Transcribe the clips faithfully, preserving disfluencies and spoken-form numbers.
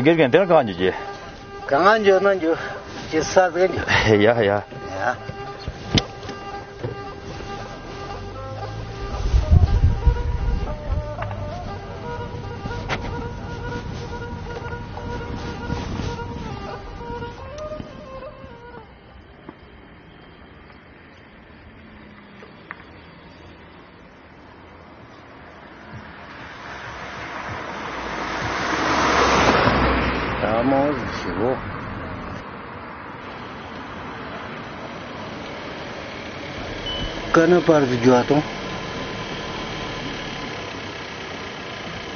དགེ་རྒན་དེ་རང་གང་འཇུ་རྒྱུ། གང་འཇུ་ན་འཇུ། ཅི་ས་དེ་འཇུ། ཡ་ཡ། ཡ། ད་མོ་ཞི་བོ། ཀ་ན་པར་གྱི་རྒྱུ་བ་དང་།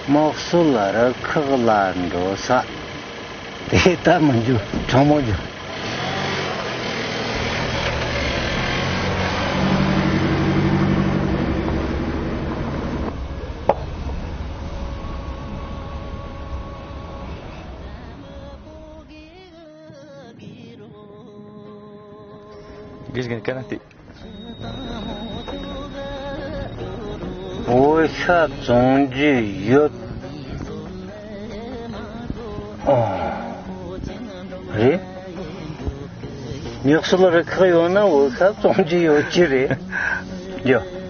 དམག་སྲོལ་ལ་རུ་ཁག་ལ་འགྲོ་ས། དེ་ལྟ་མི་འགྱུར་གྲང་མོ་འགྱུར། དགེ་རྒན་ཀ་ན་ཏི། འོ་ཤ་བཙོང་རྒྱུ་ཡོད། ཨོ། རེད། དམག་སྲོལ་རུ་ཁག་ཡོད་ན་འོ་ཤ་བཙོང་རྒྱུ་ཡོད་ཀྱི་རེད། ཡོད།